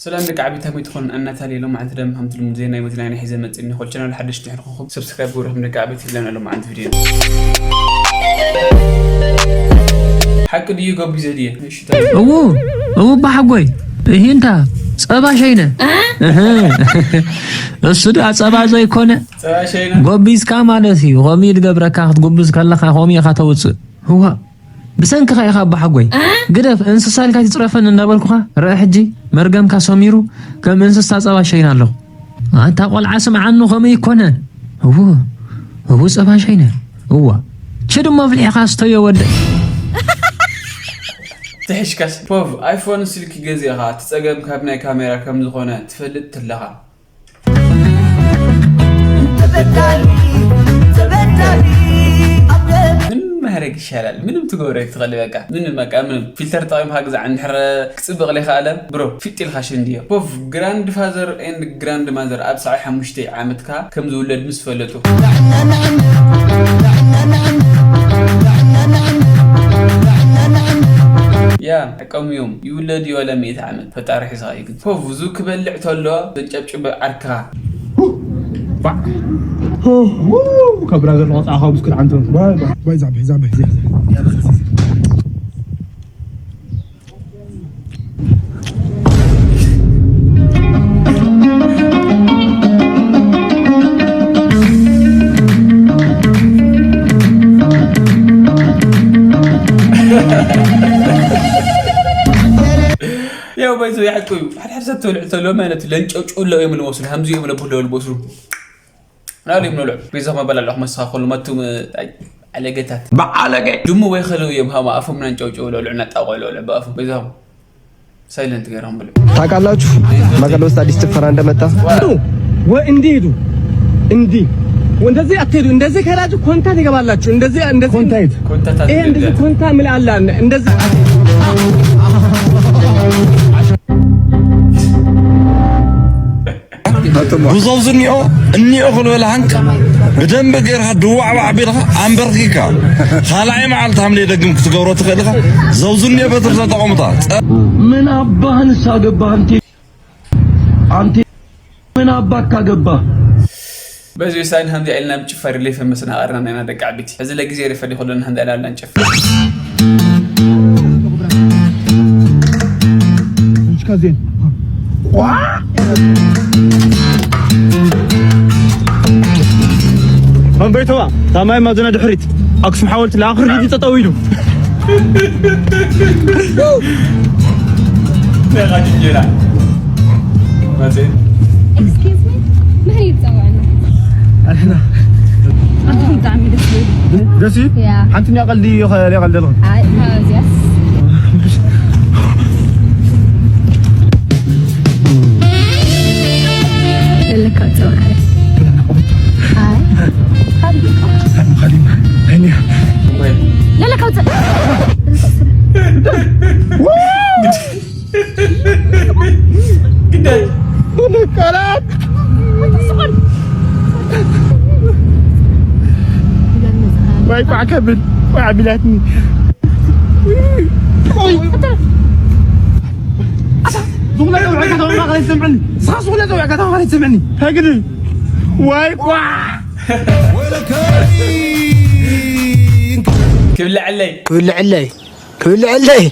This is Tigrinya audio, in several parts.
ሰላም ደቂ ዓቢት፣ ከመይ ትኾኑ? ኣናታሊ ሎም መዓልቲ ደም ሃምቲ ልሙድ ዜና ይወት ናይ ሒዘ መጽእኒ። ኾል ቻናል ሓደሽ ድሕን ኹም ሰብስክራይብ ግብሩ ከም ደቂ ዓቢት ይብለን ኣሎ መዓልቲ ቪድዮ። ሓቂ ድዩ ገቡ ዘድየ? እሺ፣ እዉ፣ እዉ፣ ባሓጎይ፣ እሂ እንታ፣ ጸባ ሸይነ። እህ። እሱ ደኣ ጸባ ዘይኮነ። ጸባ ሸይነ። ጎቢዝካ ማለት እዩ። ኾሚ ድገብረካ ክትጉብዝ ከለኻ ኾሚ ኢኻ ተውጽእ። እዋ። ብሰንክኻ ኢኻ ኣቦ ሓጎይ። እ? ግደፍ፣ እንስሳ ኢልካ ትጽረፈኒ እንዳበልኩኻ፣ ርኣ ሕጂ መርገምካ ሰሚሩ፣ ከም እንስሳ ጸባ ሸይነ ኣለኹ። ኣንታ ቆልዓ ስምዓኒ፣ ከምኡ ኣይኮነን። እዎ፣ እዎ ጸባ ሸይነ። እዋ። ችድ እሞ ኣፍሊሕኻ ስተዮ ወደ። ትሕሽካስ፣ ፖቭ፣ ኣይፎን ስልኪ ገዚእኻ፣ እቲ ጸገም ካብ ናይ ካሜራ ከም ዝኾነ ትፈልጥ ትለኻ። ተበዳሊ፣ ተበዳሊ፣ ኣብ ምንም ማድረግ ይሻላል። ምንም ትገብሮ ትኽእል በቃ። ምንም በቃ ምንም ፊልተር ተጠቒምካ ግዛዕ እንድሕር ክጽብቕ ለይከኣለ ብሮ ፊጥ ኢልካ ሽንድዮ። ፖቭ ግራንድ ፋዘር ኤንድ ግራንድ ማዘር ኣብ ሰብዓይ ሓሙሽተ ዓመትካ ከም ዝውለድ ምስ ፈለጡ። ያ፣ ዕቀም እዮም። ይውለድ እዩ ዋላ ሚእቲ ዓመት። ፈጣሪ ሒዝኻ እዩ ግን። ፖቭ፣ ዙ ክበልዕ ተሎ ዘንጨብጭብ ዓርክኻ። ባዕ። ካብ ብራዘር ንቆጻ ካብ ብስኩት ዓንቶ። ባይ፣ ባይ፣ ባይ፣ ዛበ፣ ዛበ፣ ዛበ። ያው ባይዞ ይሓቁ እዩ። ሓደ ሓደ ሰብ ተልዑ ተሎ ማለት ለንጨውጭው ለው እዮም ልመስሉ፣ ሃምዚ እዮም ለብህሎ ልበስሉ። ናሉ እዮም ነልዑ። ቤዛ መበል ኣለኹ መስተኻኸሉ መቱ፣ ኣይ፣ ኣለገታት። በዓለገ። ድሙ ወይ ከለው እዮም ሃማ ኣፎም ናንጨውጭው ለልዑ ናጣቆ ለልዑ በኣፎም። ቤዛ ሳይለንት ገይሮም ብልዑ። ታውቃላችሁ መቀለ ውስጥ አዲስ ጭፈራ እንደመጣ? ወ-፣ እንዲህ ሂዱ። እንዲህ። እንደዚህ አትሄዱ። እንደዚህ ከሄዳችሁ ኮንታ ትገባላችሁ። እንደዚህ፣ እንደዚህ። ኮንታ የት? ኮንታ ይሄ እንደዚህ ታድርጋለህ። ኮንታ ምን አለ? እንደዚህ። ጉዞ ኣብዚ እኒኦ፣ እኒኦ ክንብል ሃንቅ ብደንቢ ጌርካ ድዋዕዋዕ ኣቢልካ ኣንበርኪካ። ካልኣይ መዓልቲ ሃምሌ ደግም ክትገብሮ ትኽእል ኢኻ። ዘውዚ እኒኦ በትሪ ተጠቐሙታ። ጸ- ምን አባህን ሳገባህ አንቴ፣ አንቴ ምን አባካ ገባህ? በዚ ሳይን ሃምዚ ኢልና ምጭፋር ኢለ ፈመስ ናቐርና ኢና ደቂ ዓቢቲ። እዚ ለግዜ ሪፈ ዲኹ ለና ሃምዚ ኢልና ጨፍር። ኣንበይተዋ፣ ታማይ ማዘና ድሕሪት ኣክሱም ሓወልቲ ለኣኽሪ ዲዲ ጠጠው ኢሉ። ደኻ ጅንጀራ። መጽእ። Excuse me? መን እዩ ዝጸውዐና? ኣንሕና። ኣንተ ብጣዕሚ ደስ ይብል። ደስ እዩ? ያ። ሓንቲ እኛ ቀልዲ እዩ፣ ከ-፣ ቀልዲ ኣለኹ። ኣይ፣ እዚያስ። ለለካ ጸውዐ። ኣይ። ለለካ ውጽእ። ግዳይ። ቃላት። ወይ ቋዕ ከብል፣ ቋዕ ቢላትኒ። ቆይ። ዝኹነ ጸውዐካ ተማኻ ይሰምዕኒ። ንስኻ ዝኹነ ጸውዐካ ተማኻ ይሰምዕኒ። ሃግዲ። ወይ ቋዕ። ክብልዐለይ። ክብልዐለይ። ክብልዐለይ።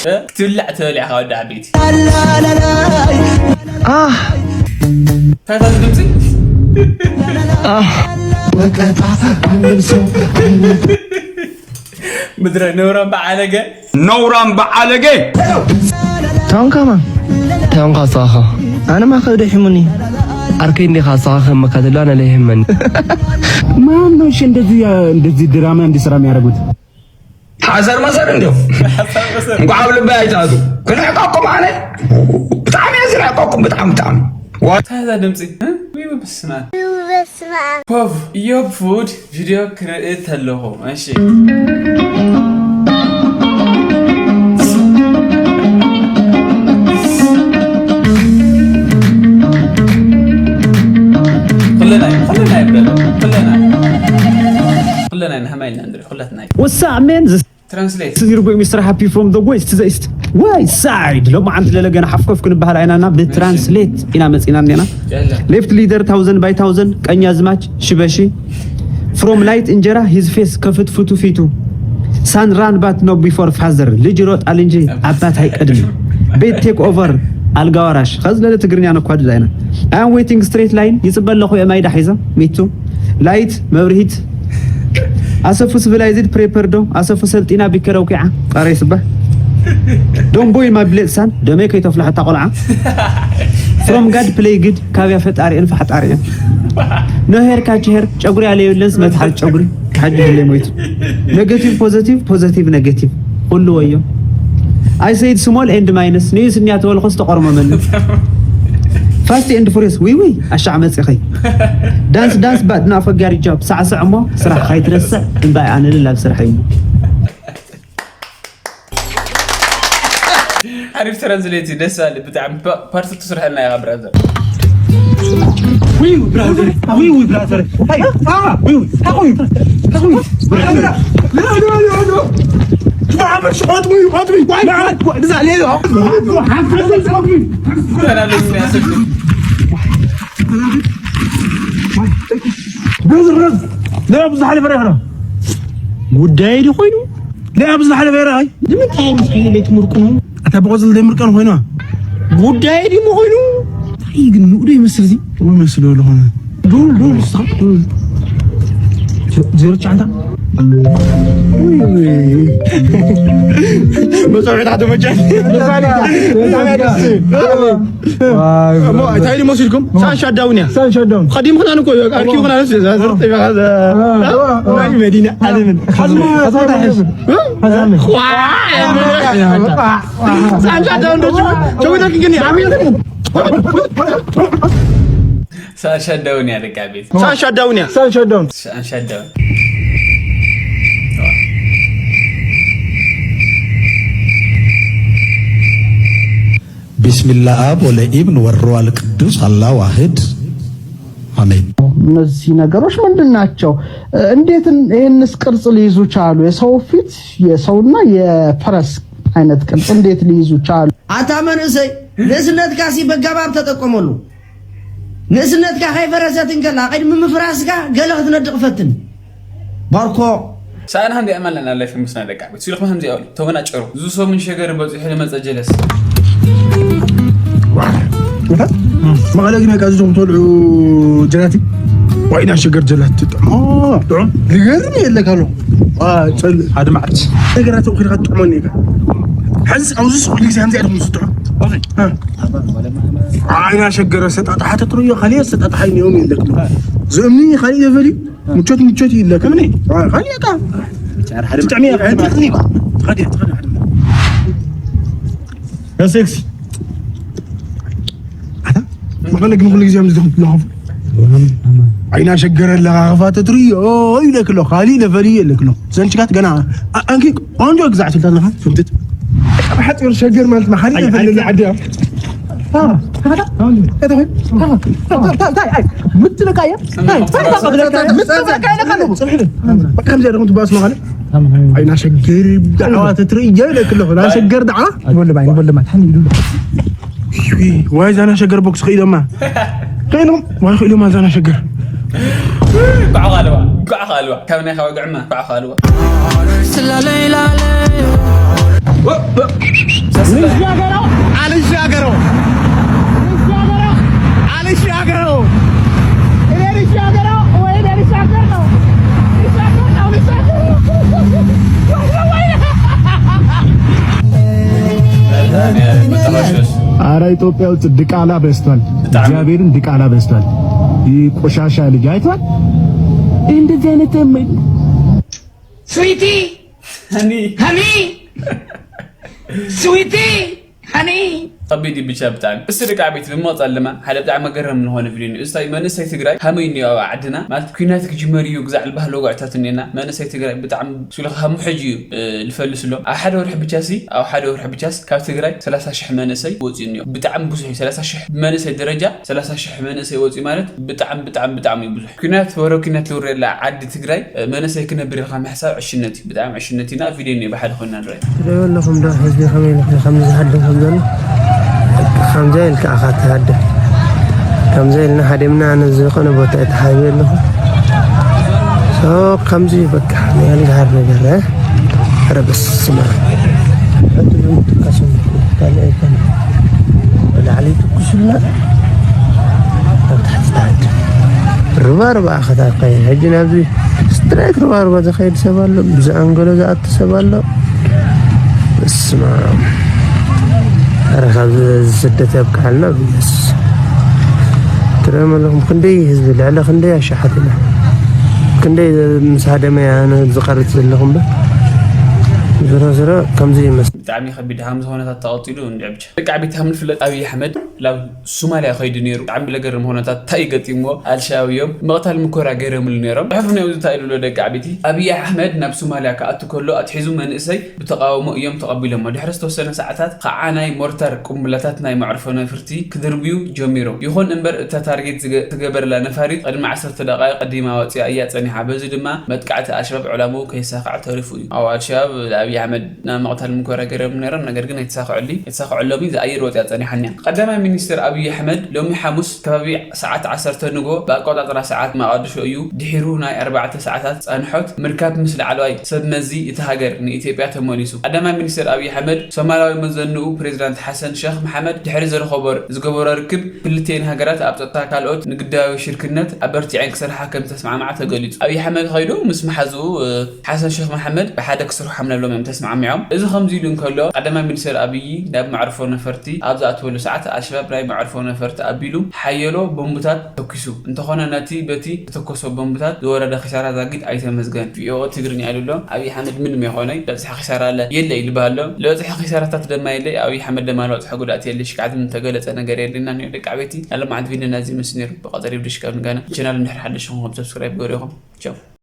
እ? ክትብላዕ ትበል ኢኻ ወዲ ዓበይቲ። ኣህ። እንታይ ድምፂ? ኣህ። ምድረ ነውራም በዓለገ። ነውራም በዓለገ። ታንካማ። ታንካ ሳኻ። ኣነማ ከብደ ሒሙኒ። ኣርከይ እንዲኻ ሳኻ ከመካ ተሎ ኣነ ለይህመኒ። ማን ነው እሺ እንደዚህ፣ እንደዚህ ድራማ እንዲሰራ የሚያደርጉት? ሓሰር መሰር እንዲኹም። ሓሰር መሰር። እንኳዕ ኣብ ልበይ ኣይትኣትዉ። ክንሕቀኩም ኣነ ብጣዕሚ እየ ዝንሕቀኩም፣ ብጣዕሚ፣ ብጣዕሚ። ዋ- እንታይ እዛ ድምፂ? እ? ውይ፣ በስመ ኣብ። በስመ ኣብ። ፖቭ፣ ኢዮብ ፉድ ቪድዮ ክርኢ ተለኹ። እሺ። ኩለና፣ ኩለና ይበል። ኩለና። ኩለና ኢና፣ ሃማይ ኢና ንርኢ፣ ኩላትና። What's up, man? Translate. This is your boy Mister Happy from the west to the east. West side. ሎማዓንቲ ለለ ገና ሓፍኮፍ ክንበሃል ኣይናና ብትራንስሌት ኢና መፂና እኒና። Left leader thousand by thousand፣ ቀኛዝማች ሽበሺ። From light እንጀራ his face፣ ከፍትፍቱ ፊቱ። Son run but no before father፣ ልጅ ይሮጣል እንጂ አባት አይቀድም። ቤት take over፣ አልጋ ወራሽ። ከዚ ለለ ትግርኛ ነኳድድ ኣይና። I am waiting straight line፣ ይፅበ ኣለኹ የማይዳ ሒዛ ሚቱ። ላይት መብርሂት። ኣሰፉ ሲቪላይዝድ ፕሬፐር ዶ ኣሰፉ ሰልጢና ቢከረው ኪዓ ቃረይ ስባ። ዶምቦይ ማብሌጥ ሳን ደመይ ከይተፍልሐታ ቆልዓ። From God play good፣ ካብያ ፈጣሪእን ፋሕጣሪእን። No hair catch hair፣ ጨጉሪ ያለ የብለንስ መትሓዝ ጨጉሪ። ሓጂ ድለ ሞይቱ። Negative positive፣ positive negative፣ ኩሉ ወዮ። I said small and minus፣ ንዩስ እኒያ ተበልኮስ ተቆርመመኒ። Fast and furious፣ ውይ ውይ ኣሻዕ መፂኸይ። Dance dance but not forget job፣ ሳዕስዕ እሞ ስራሕ ካይትረስዕ። እምባይ ኣነ ልል ኣብ ስራሕ እዩ። ሓሪፍ ትራንስሌት እዩ፣ ደስ ባለ ብጣዕሚ። ፓርት ቱ ስርሐልና ኢኻ ብራዘር። Oui, oui, brother. Oui, oui, brother. Hey, ah, oui, oui. Ah, oui. Ah, oui. Brother. No, no, no, no. Brother, what we, what we, why, why, why, this is a little. Brother, brother. لا، ብዙ حالي فرق. ጉዳይ ዲ ኮይኑ لا، ብዙ حالي فرق. ንምንታይ ምስ ሓይለ ትምርቅኑ? ኣታ ብቆጽል ደምርቀን ኮይና ጉዳይ ድዩ ኮይኑ? እንታይ ግን ንኡ ዶ ይመስል እዚ? ወይ መስሎ ለኾነ ዱል ዱል ስታ ዱል ዜሮ ቻንታ። መጻወዒ ታሕተ መጃ። እሞ እንታይ ኢሉ መሲልኩም? ሳን ሻዳውን እያ። ሳን ሻዳውን። ቀዲምኩና እኮ ኣርኪብኩና ነስ እዛ ዘርጥ ይበሃል። ናይ መዲና ዓለምን። ሓዝማ ሓዝማ ታሕሽ። ሳን ሻዳውን ዶ ችው ችው ግን ዓሚል ሳን ሻዳውን እያ ደቃ ቤት። ሳን ሻዳውን እያ። ሳን ሻዳውን። ሳን ሻዳውን። ቢስሚላ አብ ወለ ኢብን ወሩዋል ቅዱስ አላ ዋህድ አሜን። እነዚህ ነገሮች ምንድን ናቸው? እንዴት ይህንስ ቅርጽ ሊይዙ ቻሉ? የሰው ፊት የሰውና የፈረስ አይነት ቅርጽ እንዴት ሊይዙ ቻሉ? ኣታ መንእሰይ ንእስነትካ ሲ በጋባብ ተጠቀመሉ። ንእስነትካ ከይፈረሰት እንከላ ቅድሚ ምፍራስካ ገለ ክትነድቕ ፈትን። ባርኮ ሰኣና እንዲ ኣማን ኣለና ላይፍ ምስና ደቃ ቤት ሲልኩም ከምዚ ያውሉ ተወናጨሩ። እዚ ሰሙን ሸገር በፂሑ ዝመፀ ጀለስ። መቐለ ግን በቃ እዞም ተልዑ ጀላቲ ዋይና ሸገር ጀላቲ ጥዑም ጥዑም ዝገርም የለካ ኣሎ። ኣድማዕት ነገራት እኮ ኢልካ ትጥዕመኒ ኢልካ። ሕዚ ኣብዚ ሱቕ ግዜ ከምዚ ኣይደኹም ዝጥዑም። ዓይና ሸገረ ሰጣጣሓ ተትርእዮ ካልእ ሰጣጣሓ እኒኦም የለክም። ዝእምኒ ካልእ የበልዩ ምቾት ምቾት ይለክም። እኔ ካልእ እካ ትጥዕሚ እያ። ትጥዕሚ እያ። ትኸዲ ትኸዲ ያ ሴክሲ ኣታ መቐለ ግን ኩሉ ግዜ እዮም ዝደኽሙ ኣለኹም። ዓይና ሸገረ ኣለኻ ክፋ ተትርእዮ ይለክ ኣሎ። ካልእ ለፈሊ የለክ ኣሎ። ዘንችካት ገና ኣንኪ ቆንጆ ግዛዕ ትልታ ኣለኻ ፍንትት። ኣብ ሓፂር ሸገር ማለት ማ ካልእ ለፈሊ ዓዲ እያ። ከምዚ ደኹም ትባስ መቐለ ዓይና ሸገር ዳዕዋ ተትርእየ ኢለክ ኣለኹ። ና ሸገር ዳዕዋ ንቦልማ ንቦልማ ታን ኢሉ ዋይ ዛና ሸገር ቦክስ ኽኢሎማ ኽኢሎም ዋይ ኽኢሎማ ዛና ሸገር ኳዕ ኻልዋ ኳዕ ኻልዋ ካብ ናይ ኻወግዕማ ኳዕ ኻልዋ ልሻገረው አልሻገረው ልሻገረው አልሻገረው እኔ ልሻገረው ወይ እኔ ልሻገር ነው ልሻገር ነው ልሻገር ነው። አረ ኢትዮጵያ ውስጥ ድቃላ በዝቷል። እግዚአብሔርን ድቃላ በዝቷል። ይህ ቆሻሻ ልጅ አይቷል። ይህ እንደዚህ አይነት ስዊቲ ሀኒ ስዊቲ ሀኒ ከቢድ እዩ ብቻ ብጣዕሚ። እስቲ ደቂ ዓበይቲ ብምቕጻል ድማ ሓደ ብጣዕሚ መገረም ዝኾነ ቪድዮ እዩ። እዚ መንእሰይ ትግራይ ሃመይ እኒኦ ኣብ ዓድና ማለት ኩናት ክጅመር እዩ ግዛዕ ልባህል ወግዕታት እኒና መንእሰይ ትግራይ ብጣዕሚ ሱለ ካብ ሕጂ እዩ ልፈልስ ኣሎ። ኣብ ሓደ ወርሒ ብቻ ሲ ኣብ ሓደ ወርሒ ብቻስ ካብ ትግራይ ሰላሳ ሽሕ መንእሰይ ወፂኡ እኒኦ። ብጣዕሚ ብዙሕ እዩ። ሰላሳ ሽሕ መንእሰይ ደረጃ ሰላሳ ሽሕ መንእሰይ ወፂኡ ማለት ብጣዕሚ ብጣዕሚ ብጣዕሚ እዩ ብዙሕ። ኩናት ወረ ኩናት ልውረላ ዓዲ ትግራይ መንእሰይ ክነብር ኢልካ ምሕሳብ ዕሽነት እዩ። ብጣዕሚ ዕሽነት ኢና ቪድዮ እኒኦ ብሓደ ኮይና ንርኢ። ትሪእዎ ኣለኹም ዶ ህዝቢ ከመይ ኢሉ ከምዚ ዝሃድም ከም ዘሎ? ከምዚ ኢልካ ኢኻ ትሃድም። ከምዚ ኢልና ሃዲምና ኣነ ዝኾነ ቦታ እየ ተሓቢረ ኣለኹ። ሶ ከምዚ በቃ ናይ ኣልጋሃር ነገር እ? ኧረ በስመ ኣብ። ሕጂ እውን ትካሰሉ ካልእ ኣይኮነ። ብላዕሊ ትኩስልና ኣብ ታሕቲ ትሃድም። ርባ ርባ ከታካይ ሕጂ ናብዚ ስትራይክ ርባ ርባ ዝኸይድ ሰብ ኣሎ፣ ብዚ ኣንጎሎ ዝኣቱ ሰብ ኣሎ። በስመ ኣብ። ኧረ ካብ ስደት የብቅዓልና ብየሱስ። ትርእዮም ኣለኹም ክንደይ ህዝቢ ልዕሊ ክንደይ ኣሻሓት ኢና ክንደይ ምስ ሃደመ ኣነ ዝቐርጽ ዘለኹ እምበር ዝሮ ዝሮ ከምዚ ይመስል። ብጣዕሚ ከቢድ ሃም ዝኾነታት ተቐፂሉ እንድዕ ብቻ ደቂ ዓበይቲ ሃም ንፍለጥ ኣብይ ኣሕመድ ናብ ሶማልያ ከይዱ ነይሩ። ብጣዕሚ ለገርም ኩነታት እንታይ ገጢምዎ ኣልሻባብ እዮም ምቕታል ምኮራ ገይሮምሉ ነይሮም። ጽሑፍ ናይ እንታይ ኢሉ ደቂ ዓበይቲ ኣብይ ኣሕመድ ናብ ሶማልያ ክኣቱ ከሎ ኣትሒዙ መንእሰይ ብተቃውሞ እዮም ተቐቢሎሞ። ድሕሪ ዝተወሰነ ሰዓታት ከዓ ናይ ሞርታር ቁምብላታት ናይ መዕርፎ ነፍርቲ ክድርብዩ ጀሚሮም። ይኹን እምበር እታ ታርጌት ዝገ- ዝገበረላ ነፋሪት ቅድሚ ዓሰርተ ደቃይቕ ቀዲማ ወፂኣ እያ ፀኒሓ። በዚ ድማ መጥቃዕቲ ኣልሸባብ ዕላምኡ ከይሳኻዕ ተሪፉ እዩ። ኣብ ኣልሸባብ ኣብይ ኣሕመድ ናብ ምቕታል ምኮራ ገይሮም ነይሮም፣ ነገር ግን ኣይተሳኽዐሉ ኣይተሳኽዐሎም እዩ። ዝኣየር ወፂኣ ፀኒሓ እኒኣ። ቀዳማይ ሚኒስትር ኣብይ ኣሕመድ ሎሚ ሓሙስ ከባቢ ሰዓት ዓሰርተ ንጎ ብኣቆጻጽራ ሰዓት መቓድሾ እዩ ድሒሩ ናይ ኣርባዕተ ሰዓታት ጻንሖት ምርካብ ምስ ላዕለዋይ ሰብ መዚ እታ ሃገር ንኢትዮጵያ ተመሊሱ። ቀዳማይ ሚኒስትር ኣብይ ኣሕመድ ሶማላዊ መዘንኡ ፕሬዚዳንት ሓሰን ሸኽ መሓመድ ድሕሪ ዝረኸቦ ዝገበሮ ርክብ ክልቲኤን ሃገራት ኣብ ጸጥታ ካልኦት ንግዳዊ ሽርክነት ኣበርቲዐን ክሰርሓ ከም ዝተስማዕማዓ ተገሊጹ። ኣብይ ኣሕመድ ከይዱ ምስ መሓዝኡ ሓሰን ሸኽ መሓመድ ብሓደ ክሰርሑ ሓምለሎም እዮም ተስማዕሚዖም። እዚ ከምዚ ኢሉ እንከሎ ቀዳማይ ሚኒስትር ኣብይ ናብ መዕርፎ ነፈርቲ ኣብ ዝኣተወሉ ሰዓት ኣልሸባብ ናይ መዕርፎ ነፈርቲ ኣቢሉ ሓየሎ ቦምብታት ተኩሱ እንተኾነ ነቲ በቲ ዝተኮሶ ቦምብታት ዝወረደ ኪሳራ ዛጊድ ኣይተመዝገን። ቪኦኦ ትግርኛ ኢሉ ኣሎ። ኣብይ ኣሕመድ ምንም የኾነይ ለብፅሐ ኪሳራ ኣለ የለ ይልበሃሎ። ለብፅሐ ኪሳራታት ደማ የለ ኣብይ ኣሕመድ ደማ ለብፅሐ ጉዳት የለ ሽካዕት እንተገለፀ ነገር የለና ኒዮ ደቂ ዓበይቲ ናለማዓት ቪድዮ ናዚ ምስ ነይሩ ብቐጠሪ ብድሽካ ንጋና ቻናል እንድሕር ሓደሽ ኹም ሰብስክራይብ ገሪኹም ቻው።